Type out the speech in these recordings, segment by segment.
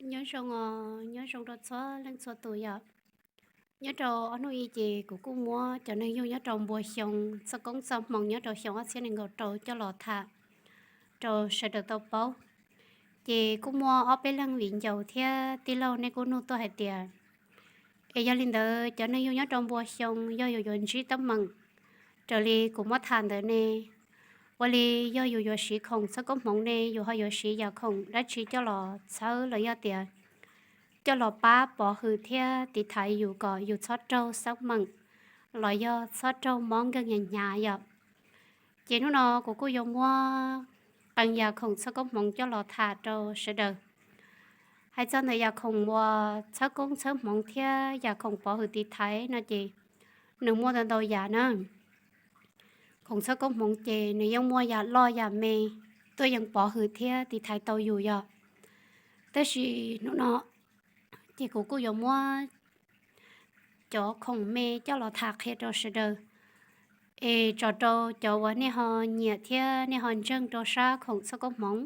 Nyob zoo os, nyob zoo rau txhua leej txhua tus yom. Nyob rau ob hnub ib ces kuv kuj muab cov neeg yug nyob rau npua xyoo, txoj koob txoj hmoov nyob rau xyoo ob txhiab nees nkaum rau coj los tham rau sawv daws tau paub. Ces kuj muaj ob peb leeg viv ncaus thiab tij laug nej kuj nug tuaj hais tias, es yog li ntawd cov neeg yug nyob rau npua xyoo yog yus yuav ntsib teeb meem raws li kuv muab tham ntawd ne, ua li yog yus yuav siv khoom txhawb koob hmoov ne, yus ho yuav siv yam khoom dab tsi coj los txhawb los yog tias coj los pab pov hwm thiab tiv thaiv yus kom yus txhob raug xeeb meem los yog txhob raug mob nkeeg hnyav hnyav yom. Ces hnub no kuv kuj yuav muab qee yam khoom txhawb koob hmoov coj los tham rau sawv daws. Hais txog ntawm yam khoom uas txhawb koob txhawb hmoov thiab yam khoom pov hwm tiv thaiv no ces nws muaj ntau ntau yam na. Khoom txhawb koob hmoov ces nws yeej muaj yam loj yam me tuaj yeem pov hwm thiab tiv thaiv tau yus yom. Tab sis hnub no ces kuv kuj yuav muab cov khoom me coj los tham qhia rau sawv daws, es tso rau cov uas nej ho nyiam thiab nej ho ntseeg rau sab khoom txhawb koob hmoov,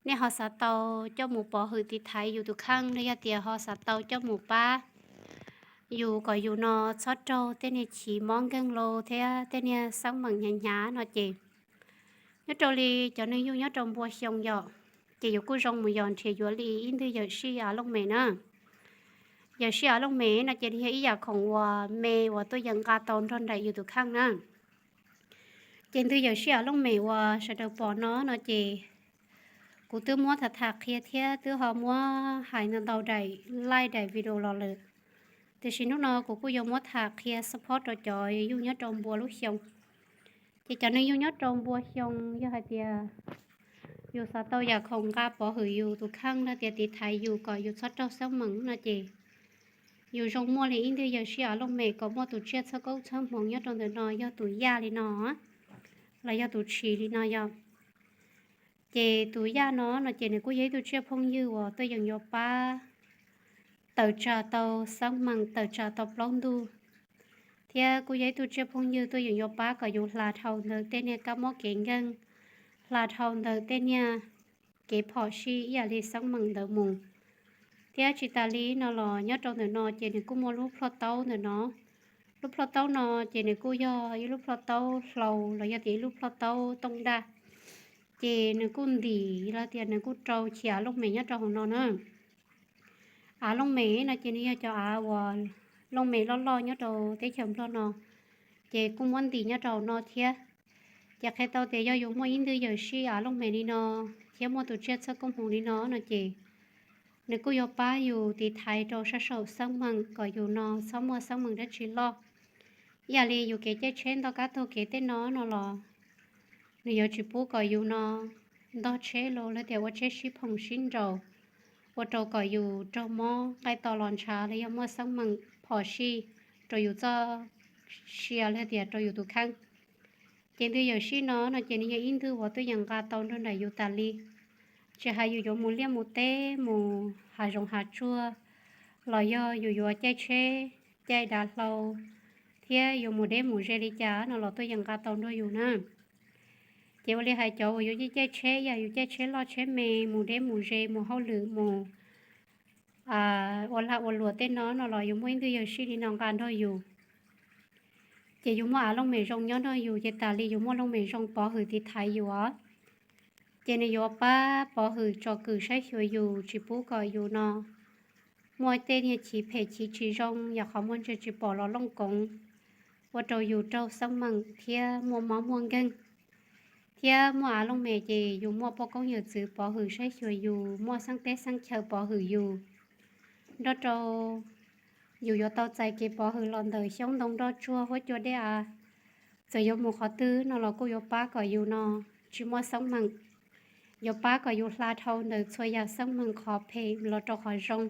nej ho xav tau coj mus pov hwm tiv thaiv yus tus kheej los yog tias ho xav tau coj mus pab yus kom yus no txhob raug tej niag chiv mob nkeeg los thiab tej niag xeeb meem hnyav hnyav no ces nyob rau li cov neeg yug nyob rau npua xyoo yom, ces yus kuj zoo mus yos nrhiav yuav li ib ntwg yawm sij av looj mem na. Yawm sij av looj mem no ces nws yog ib yam khoom uas me uas tuaj yeem nqa tau nrog nraim yus tus kheej na. Ces ntwg yawm sij av looj mem uas sawv daws pom no no ces kuv twb muab tham tham qhia thiab twb ho muab hais ntau ntau daim live daim video los lawm, tiam sis hnub no kuv kuj yuav muab tham qhia support rau cov yug nyob rau npua lub xyoo. Ces cov neeg yug nyob rau npua xyoo yog hais tias yus xav tau yam khoom nqa pov hwm yus tus kheej los tias tiv thaiv yus kom yus txhob raug xeeb meem no ces yus zoo muaj li ib ntwg yawm sij av looj mem kom muaj tus tsiaj txhawb koob txhawb hmoov nyob rau ntawm no yog tus yaj li no los yog tus tshis li no yog. Ces tus yaj no no ces nws kuj yog ib tug tsiaj phooj ywg uas tuaj yeem yuav pab tawm tsam tau xeeb meem, tawm tsam tau plaub ntug, thiab kuj yog ib tug tsiaj phooj ywg tuaj yeem yuav pab kom yus hla dhau ntawm tej niag kab mob kev nkeeg, hla dhau ntawm tej niag kev phom sij ib yam li xeeb meem ntawd mus. Thiab tsis tas li no los nyob rau ntawm no ces nws kuj muaj lub plhuaj taub ntawm no. Lub plhuaj taub no ces nws kuj yog ib lub plhuaj taub hlau los yog tias ib lub plhuaj taub tooj daj. Ces nws kuj ntim los tias nws kuj rau chiv av looj mem nyob rau hauv no na. Av looj mem no ces nws yog cov av uas looj mem loj loj nyob rau teb chaws Nplog no, ces kuj muab ntim nyob rau hauv no thiab. Ces qhia tau tias yog yus muaj ib ntwg yawm sij av looj mem li no thiab muaj tus tsiaj txhawb koob hmoov li no no ces nws kuj yuav pab yus tiv thaiv rau sab saum xeeb meem kom yus no txhob muaj xeeb meem dab tsi loj. Ib yam li yus kev caij tsheb ntog kab taug kev tej no no los nws yuav tsis pub kom yus no ntog tsheb los los tias ua tsheb sib phoom sib nraus, ua rau kom yus raug mob nqaij to los ntshav los yog muaj xeeb meem phom sij rau yus txoj sia los tias rau yus tus kheej. Ces ntwg yawm sij no no ces nws yog ib ntwg uas tuaj yeem nqa tau nrog nraim yus tas li. Tsis hais yus yuav mus liaj mus teb, mus hav zoov hav tsuag, los yog yus yuav caij tsheb, caij dav hlau, thiab yuav mus deb mus ze li cas no los tuaj yeem nqa tau nrog yus na. Ces ua li hais cov uas yuav caij tsheb, yog yus caij tsheb loj tsheb me mus deb mus ze, mus hauj lwm, mus ua lag ua luam tej no no los yus muaj ib ntwg yawm sij li no nqa nrog yus, ces yus muaj av looj mem zoo nyob nrog yus ces tas li yus muaj looj mem zoo pov hwm tiv thaiv yus os. Ces nws yuav pab pov hwm tsom kwm saib xyuas yus, tsis pub kom yus no muaj tej niag chiv phem chiv tsis zoo, yam qhov muag ntsia tsis pom los looj koov, ua rau yus raug xeeb meem thiab muaj mob muaj nkeeg. Thiab muaj av looj mem ces yus muaj poj koob yawm txwv pov hwm saib xyuas yus, muaj xeeb teb xeeb chaw pov hwm yus, nrog rau yus yuav tau txais kev pov hwm los ntawm xyoob ntoo nroj tsuag huab cua dej av. Txawm yuav mus qhov twg no los kuj yuav pab kom yus no tsis muaj xeeb meem, yuav pab kom yus hla dhau ntawm txhua yam xeeb meem qhov phem los rau qhov zoo,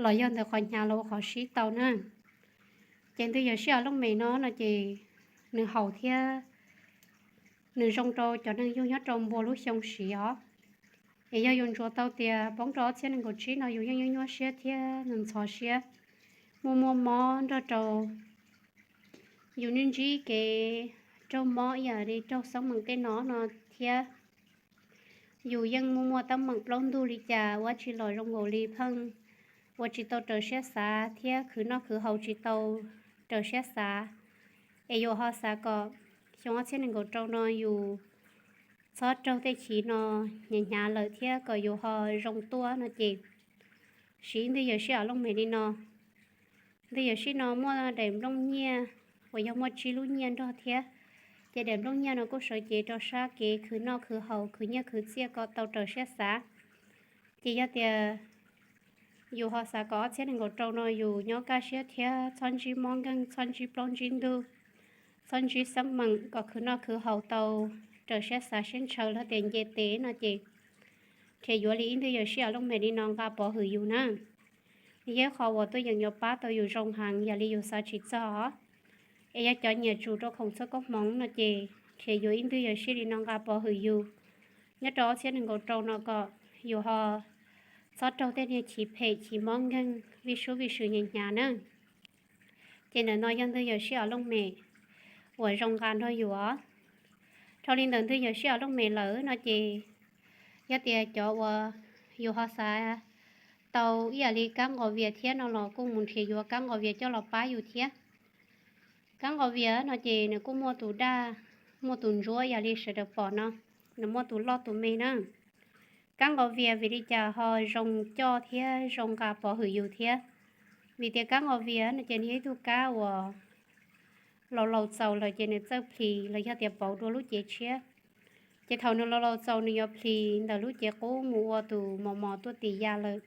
los yog ntawm qhov hnyav los ua qhov sib tau na. Ces ntwg yawm sij av looj mem no no ces nws haum thiab nws zoo rau cov neeg yug nyob rau npua lub xyoo siv os. Es yog yus ntsuas tau tias poob rau ob txhiab nees nkaum tsib no yus yeej nyuaj nyuaj siab thiab ntxhov siab, muaj muaj mob nrog rau yus ntsib kev raug mob ib yam li raug xeeb meem tej no no thiab. Yus yeej muaj muaj teeb meem plaub ntug li cas ua tsis los zoo nkaus li pheej ua tsis tau raws siab xav thiab khwv noj khwv haus tsis tau raws siab xav. Es yus ho xav kom xyoo ob txhiab nees nkaum rau no yus txhob raug tej chiv no hnyav hnyav lawm thiab kom yus ho zoo tuaj no ces siv ntwj yawm sij a looj mem li no. Ntwj yawm sij no muaj daim nplooj nyiaj uas yog muaj tsib lub nyiaj nrog thiab. Ces daim nplooj nyiaj no kuj sawv cev rau sab kev khwv noj khwv haus, khwv nyiaj khwv txiaj kom tau raws siab xav. Ces yog tias yus ho xav kom ob txhiab nees nkaum rau no yus nyob kaj siab thiab txhob ntsib mob nkeeg, txhob ntsib plaub ntsib ntug, txhob ntsib xeeb meem, kom khwv noj khwv haus tau raws siab xav siab ntshaw los tias nce tes no ces nrhiav yuav li ib ntwj yawm sij a looj mem li no nqa pov hwm yus na. Yog ib qho uas tuaj yeem yuav pab tau yus zoo heev yog li yus xav tsis txog. Es yog cov nyiam tsum rau khoom txoj koob hmoov no ces nrhiav yuav ib ntwj yawm sij li no nqa pov hwm yus. Nyob rau ob txhiab nees nkaum rau no kom yus ho txhob raug tej niag chiv phem chiv mob nkeeg vij sub vij sw hnyav hnyav na. Ces ntawm no yog ntwj yawm sij a looj mem uas zoo nqa nrog yus. Dhau li ntawm ntwj yawm sij a looj mem lawm no ces yog tias cov uas yus ho xav tau ib yam li kab nqos vias thiab no los kuj mus nrhiav yuav kab nqos vias coj los pab yus thiab. Kab nqos vias no ces nws kuj muaj tus daj, muaj tus ntsuab yam li sawv daws pom no, nws muaj tus loj tus me na. Kab nqos vias vim li cas ho zoo coj thiab zoo nqa pov hwm yus thiab? Vim tias kab nqos vias no ces nws yog ib tug kab uas laus laus txaus lawm ces nws txawj plhis los yog tias pauv dua lub cev tshiab. Ces thaum nws laus laus txaus nws yuav plhis ntawm lub cev qub mus ua tus mos mos tuaj tim ya lawm.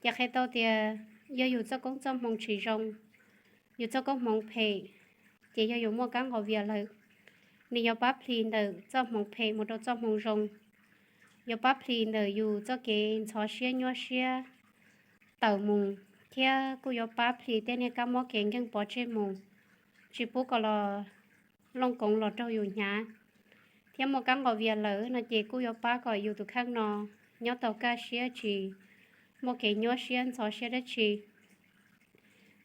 Ces qhia tau tias yog yus txoj koob txoj hmoov tsis zoo, yus txoj koob hmoov phem, ces yog yus muaj kab nqos vias lawm, nws yuav pab plhis ntawm txoj hmoov phem mus rau txoj hmoov zoo, yuav pab plhis ntawm yus txoj kev ntxhov siab nyuaj siab tawm mus, thiab kuj yuav pab plhis tej niag kab mob kev nkeeg pov tseg mus, tsis pub kom los looj koov los raug yus hnyav. Thiab muaj kab nqos vias lawm no ces kuj yuav pab kom yus tus kheej no nyob tau kaj siab tsis muaj kev nyuaj siab ntxhov siab dab tsi.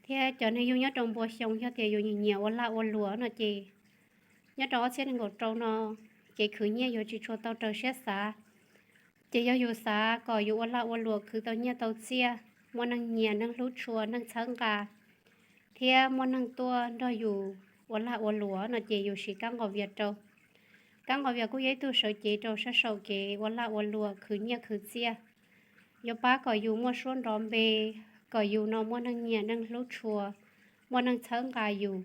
Thiab cov neeg yug nyob rau npua xyoo yog tias yus nyiam nyiam ua lag ua luam no ces nyob rau ob txhiab nees nkaum rau no ces khwv nyiaj yuav tsis tshua tau raws siab xav. Ces yog yus xav kom yus ua lag ua luam khwv tau nyiaj tau txiaj, muaj neeg nyiam neeg hlub tshua neeg txhawb nqa, thiab muaj neeg tuaj nrog yus ua lag ua luam no ces yus siv kab nqos vias rau. Kab nqos vias kuj yog ib tug sawv cev rau sab saum kev ua lag ua luam khwv nyiaj khwv txiaj. Yuav pab kom yus muaj suab nrov npe, kom yus no muaj neeg nyiam neeg hlub tshua, muaj neeg txhawb nqa yus.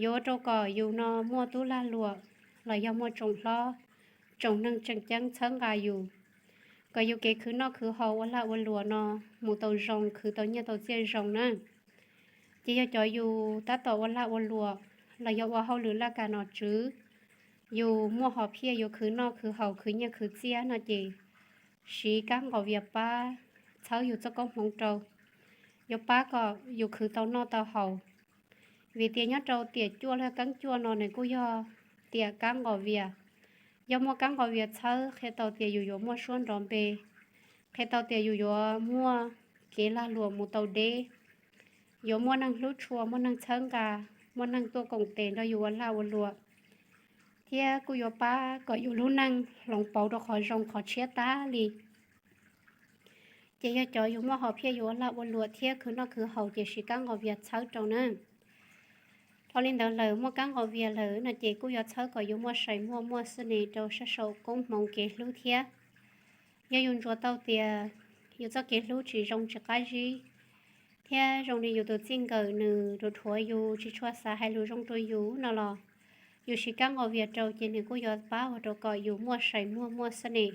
Yuav ua rau kom yus no muaj tub lag luam los yog muaj tsoom hlob, tsoom neeg tseem ceeb txhawb nqa yus, kom yus kev khwv noj khwv haus ua lag ua luam no mus tau zoo, khwv tau nyiaj tau txiaj zoo na. Ces yog cov yus tab tom ua lag ua luam los yog ua hauj lwm laj kam nom tswv, yus muaj hom phiaj yuav khwv noj khwv haus khwv nyiaj khwv txiaj no ces siv kab nqos vias pab txhawb yus txoj koob hmoov rau. Yuav pab kom yus khwv tau noj tau haus. Vim tias nyob rau tiam cuaj los keeb cuaj no nws kuj yog tiam kab nqos vias. Yog muaj kab nqos vias txhawb qhia tau tias yus yuav muaj suab nrov npe, qhia tau tias yus yuav muaj kev lag luam mus tau deb, yuav muaj neeg hlub tshua, muaj neeg txhawb nqa, muaj neeg tuaj koom tes nrog yus ua lag ua luam, thiab kuj yuav pab kom yus lub neej hloov pauv rau qhov zoo qhov tshiab tag li. Ces yog cov yus muaj hom phiaj yus ua lag ua luam thiab khwv noj khwv haus ces siv kab nqos vias txhawb rau na. Dhau li ntawd lawm muaj kab nqos vias lawm no ces kuj yuav txhawb kom yus muaj sai muaj muaj xwb ne rau sab saum koob hmoov kev hlub thiab. Yog yus ntsuas tau tias yus txoj kev hlub tsis zoo tsis qab zib, thiab zoo li yus tus txij nkawm nws dhuav dhuav yus tsis tshua xav hais lus zoo rau yus no los, yus siv kab nqos vias rau ces nws kuj yuav pab ua rau kom yus muaj sai muaj muaj xwb ne,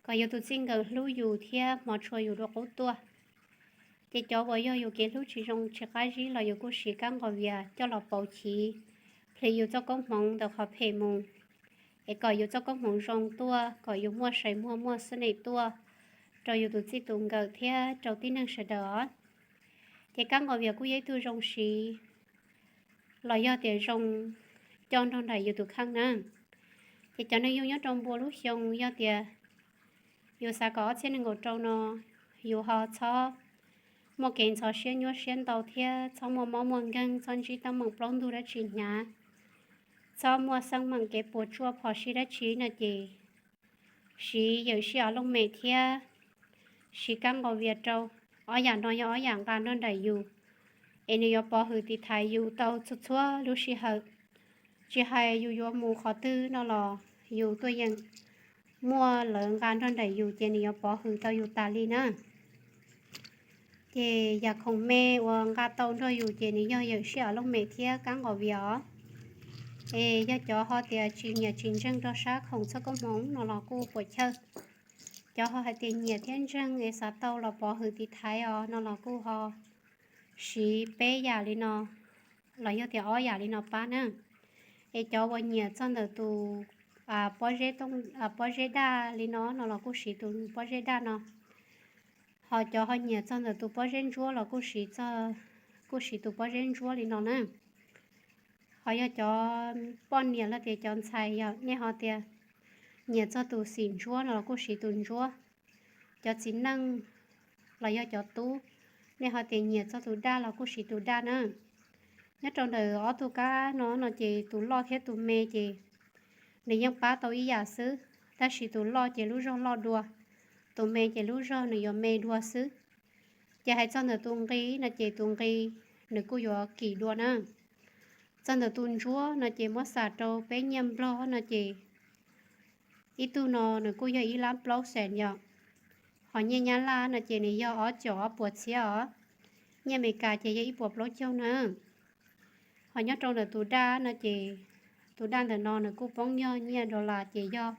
kom yus tus txij nkawm hlub yus thiab hmov tshua yus dua qub tuaj. Ces cov uas yog yus kev hlub tsis zoo tsis qab zib los yus kuj siv kab nqos vias coj los pauv chiv, plhis yus txoj koob hmoov ntawm qhov phem mus, es kom yus txoj koob hmoov zoo tuaj, kom yus muaj sai muaj muaj xwb ne tuaj rau yus tus txij tus nkawm thiab rau tib neeg sawv daws os. Ces kab nqos vias kuj yog ib tug zoo siv los yog tias zoo coj nrog nraim yus tus kheej na. Ces cov neeg yug nyob rau npua lub xyoo yog tias yus xav kom ob txhiab nees nkaum rau no yus ho txhob muaj kev ntxhov siab nyuaj siab ntau thiab txhob muaj mob muaj nkeeg, txhob ntsib teeb meem plaub ntug dab tsi hnyav, txhob muaj xeeb meem kev puas tsuaj phom sij dab tsi no ces siv yawm sij av looj mem thiab siv kab nqos vias rau. Ob yam no yog ob yam nqa nrog nraim yus, es nws yuav pov hwm tiv thaiv yus tau txhua txhua lub sij hawm. Tsis hais yus yuav mus qhov twg no los yus tuaj yeem muaj lawv nqa nrog nraim yus ces nws yuav pov hwm tau yus tas li na. Ces yam khoom me uas nqa tau nrog yus ces nws yog yawm sij av looj mem thiab kab nqos vias os. Es yog cov ho tias tsis nyiam tsis ntseeg rau sab khoom txhawb koob hmoov no los kuj puam chawj. Cov ho hais tias nyiam thiab ntseeg es xav tau los pov hwm tiv thaiv os no los kuj ho siv peb yam li no, los yog tias ob yam li no pab na. Es cov uas nyiam txog ntawm tus pob zeb daj li no no los kuj siv tus pob zeb daj no. Ho cov ho nyiam txog ntawm tus pob zeb ntsuab los kuj siv, kuj siv tus pob zeb ntsuab li no na. Ho yog cov poj niam los tias cov ntxhais yog nej ho tias nyiam txog tus xim ntsuab no los kuj siv tus ntsuab. Cov txiv neej los yog cov tub, nej ho tias nyiam txog tus daj los kuj siv tus daj na. Nyob rau ntawm ob tug kab no no ces tus loj thiab tus me ces nws yeej pab tau ib yam xwb, tab sis tus loj ces lub zog loj dua, tus me ces lub zog nws yuav me dua xwb. Ces hais txog ntawm tus nqi no ces tus nqi nws kuj yuav kim dua na. Txog ntawm tus ntsuab no ces muab xam rau peb nyiaj nplog no ces ib tug no nws kuj yog ib lab plaub xees yom. Ho nyiaj Nyab Laj no ces nws yog ob caum ob puas txhiab os. Nyiaj Amelikas ces yog ib puas plaub caug na. Ho nyob rau ntawm tus daj no ces tus daj ntawm no nws kuj poob yog nyiaj dollar ces yog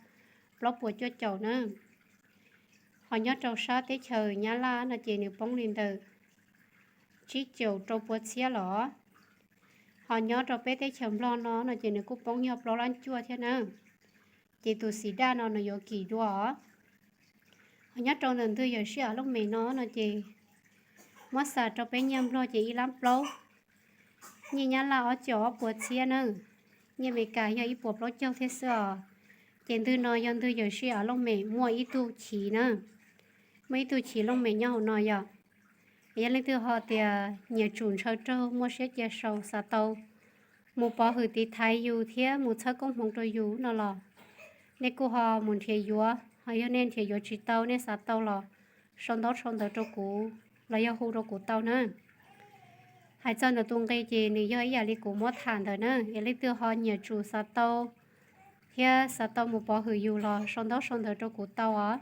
plaub puas cuaj caum na. Ho nyob rau sab teb chaws Nyab Laj no ces nws poob li ntawm tsib caum rau puas txhiab los. Ho nyob rau peb teb chaws Nplog no no ces nws kuj poob yog plaub lab cuaj thiab na. Ces tus xim daj no nws yuav kim dua os. Ho nyob rau ntawm ntug yawm sij av looj mem no no ces muab xam rau peb nyiaj nplog ces ib lab plaub, nyiaj Nyab Laj ob caum ob puas txhiab na, nyiaj Amelikas yog ib puas plaub caug thiab xwb os. Ces ntug no yog ntug yawm sij av looj mem muaj ib tug chiv na, muaj ib tug chiv looj mem nyob hauv no yom. Yog leej twg ho tias nyiam tsum ntshaw raug muaj siab cia sau xav tau mus pov hwm tiv thaiv yus thiab mus txhawb koob hmoov rau yus no los nej kuj ho mus nrhiav yuav, ho yog nej nrhiav yuav tsis tau nej xav tau los sau ntaub sau ntawv rau kuv los yog hu rau kuv tau na. Hais txog ntawm tus nqi ces nws yog ib yam li kuv muab tham ntawd na, yog leej twg ho nyiam tsum xav tau thiab xav tau mus pov hwm yus los sau ntaub sau ntawv rau kuv tau os.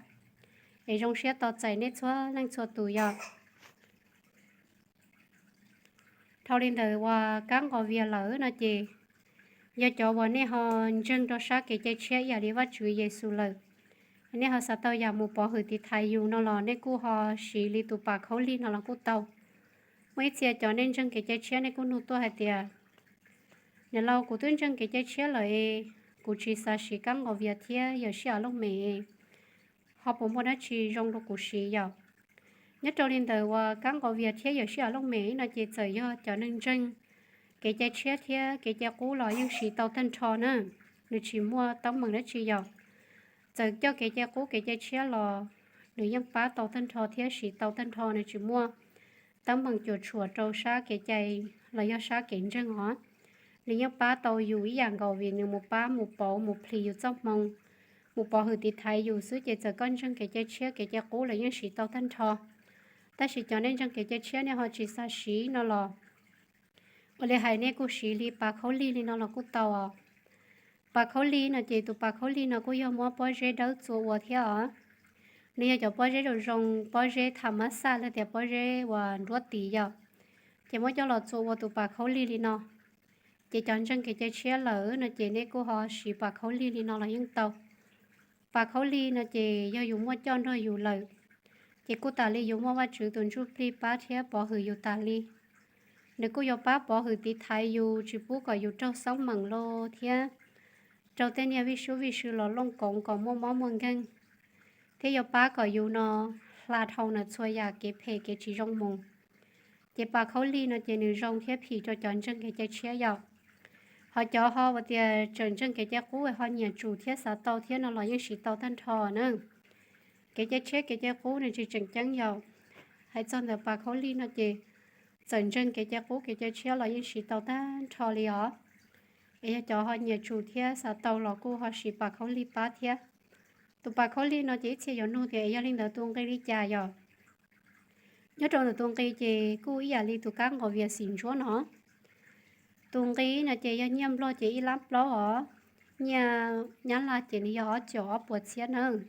Es zoo siab tau txais nej txhua leej txhua tus yom. Dhau li ntawd uas kab nqos vias lawm no ces yog cov uas nej ho ntseeg rau sab kev cai tshiab ib yam li Vajtswv Yexus lawm, nej ho xav tau yam mus pov hwm tiv thaiv yus no los nej kuj ho siv li tus pas khaub lig no los kuj tau. Muaj ib txhia cov nej ntseeg kev cai tshiab nej kuj nug tuaj hais tias, niam laus, kuv twb ntseeg kev cai tshiab lawm es kuv tsis xav siv kab nqos vias thiab yawm sij av looj mem, ho puas muaj dab tsi zoo rau kuv siv yom? Nyob rau li ntawd uas kab nqos vias thiab yawm sij av looj mem no ces txawm yog cov neeg ntseeg kev cai tshiab thiab kev cai qub los yeej siv tau tag nrho na, nws tsis muaj teeb meem dab tsi yom. Txawm coj kev cai qub kev cai tshiab los nws yeej pab tau tag nrho thiab siv tau tag nrho, nws tsis muaj teeb meem cuam tshuam rau sab kev cai los yog sab kev ntseeg os. Nws yeej pab tau yus ib yam nkaus vim nws mus pab mus pauv mus plhis yus txoj hmoo, mus pov hwm tiv thaiv yus xwb ces txawm koj ntseeg kev cai tshiab kev cai qub los yeej siv tau tag nrho. Tab sis cov nej ntseeg kev cai tshiab nej ho tsis xav siv no los ua li hais nej kuj siv li pas khaub lig li no los kuj tau os. Pas khaub lig no ces tus pas khaub lig no kuj yog muab pob zeb dawb txua ua thiab os. Nws yog cov pob zeb zoo zoo, pob zeb tham mab xaj los tias pob zeb uas nruab tiv yom, ces muab coj los txua ua tus pas khaub lig li no. Ces cov ntseeg kev cai tshiab lawm no ces nej kuj ho siv pas khaub lig li no los yeej tau. Pas khaub lig no ces yog yus muaj coj nrog yus lawm, ces kuj tas li yus muaj Vajtswv tus ntsuj plig pab thiab pov hwm yus tas li. Nws kuj yuav pab pov hwm tiv thaiv yus tsis pub kom yus raug xeeb meem los thiab raug tej niag vij sub vij sw los looj koov kom muaj mob muaj nkeeg, thiab yuav pab kom yus no hla dhau ntawm txhua yam kev phem kev tsis zoo mus. Ces pas khaub lig no ces nws zoo thiab phim rau cov ntseeg kev cai tshiab yom. Ho cov ho uas tias tseem ntseeg kev cai qub ho nyiam tsum thiab xav tau thiab no los yeej siv tau tag nrho na. Kev cai tshiab kev cai qub nws tsis tseem ceeb yom. Hais txog ntawm pas khaub lig no ces txawm ntseeg kev cai qub kev cai tshiab los yeej siv tau tag nrho li os. Es yog cov ho nyiam tsum thiab xav tau los kuj ho siv pas khaub lig pab thiab. Tus pas khaub lig no ces ib txhia yuav nug tias yog li ntawd tus nqi li cas yom? Nyob rau ntawm tus nqi ces kuj ib yam li tus kab nqos vias xim ntsuab no. Tus nqi no ces yog nyiaj Nplog ces ib lab plaub os, nyiaj Nyab Laj ces nws yog ob caum ob puas txhiab nawb.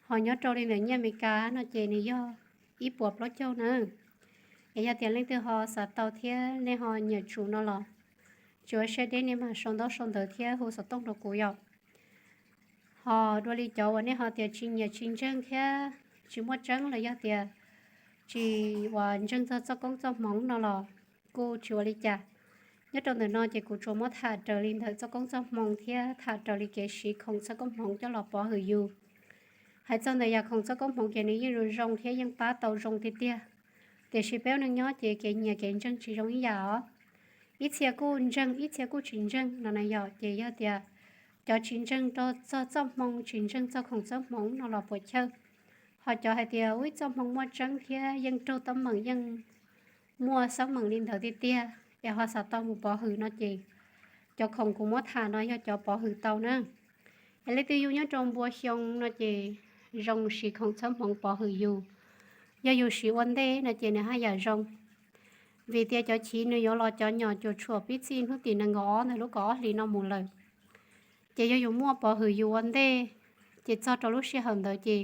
Ho nyob rau li ntawm nyiaj Amelikas no ces nws yog ib puas plaub caug nawb. Es yog tias leej twg ho xav tau thiab nej ho nyiam tsum no los tsis ua siab deb nej mam sau ntaub sau ntawv thiab hu xov tooj rau kuv yom. Ho dua li cov uas nej ho tias tsis nyiam tsis ntseeg thiab tsis muaj tseeb los yog tias tsis uas ntseeg txog txoj koob txoj hmoov no los kuj tsis ua li cas. Nyob rau ntawm no ces kuv tsuas muab tham raws li ntawm txoj koob txoj hmoov thiab tham raws li kev siv khoom txoj koob hmoov coj los pov hwm yus. Hais txog ntawm yam khoom txoj koob hmoov ces nws yeej zoo zoo thiab yeej pab tau zoo tiag tiag. Tiam sis peb ua neej nyob ces kev nyiam kev ntseeg tsis zoo ib yam os. Ib txhia kuj ntseeg ib txhia kuj tsis ntseeg no na yom. Ces yog tias cov tsis ntseeg rau txog txoj hmoo tsis ntseeg txog khoom txoj hmoov no los puas chawj. Ho cov hais tias ua ib txoj hmoo muaj tseeb thiab yeej raug teeb meem yeej muaj xab meem li ntawd tiag tiag es ho xav tau mus pov hwm no ces cov khoom kuv muab tham no yog cov pov hwm tau na. Es leej twg yug nyob rau npua xyoo no ces zoo siv khoom txoj hmoov pov hwm yus. Yog yus siv ua ntej no ces nws haj yam zoo, vim tias cov chiv nws yuav los cov nyom cuam tshuam pib txij hnub tim nees nkaum ob ntawm lub kaum ob hlis no mus lawm. Ces yog yus muaj pov hwm yus ua ntej, ces txog rau lub sij hawm ntawd ces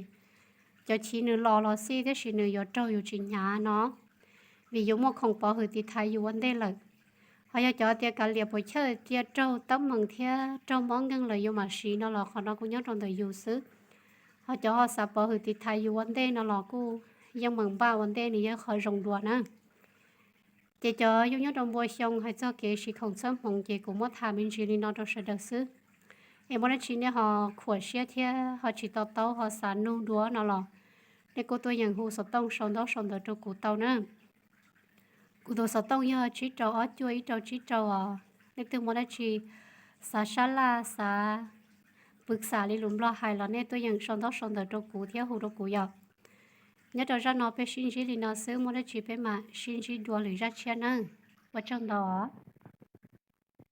cov chiv nws los los xij tab sis nws yuav raug yus tsis hnyav no, vim yus muaj khoom pov hwm tiv thaiv yus ua ntej lawm. Ho yog cov tias kav liam puas chawj cia raug teeb meem thiab raug mob nkeeg lawm yus mam siv no los qhov no kuj nyob rau ntawm yus xwb. Ho cov ho xav pov hwm tiv thaiv yus ua ntej no los kuj yeej meem npaj ua ntej nws yog qhov zoo dua na. Ces cov yug nyob rau npua xyoo hais txog kev siv khoom txawb hmoov ces kuv muab tham me ntsis li no rau sawv daws xwb. Es muaj dab tsi nej ho khuam siab thiab ho tsis to taub ho xav nug dua no los nej kuj tuaj yeem hu xov tooj sau ntaub sau ntawv rau kuv tau na. Kuv tus xov tooj yog tsib rau ob cuaj ib rau tsib rau os. Leej twg muaj dab tsi xav sab laj xav pw xam li lus Nplog hais los nej tuaj yeem sau ntaub sau ntawv rau kuv thiab hu rau kuv yom. Nyob rau zaj no peb sib ntsib li no xwb, muaj dab tsi peb mam sib ntsib dua lwm zaj tshiab nawb. Ua tsaug ntau os.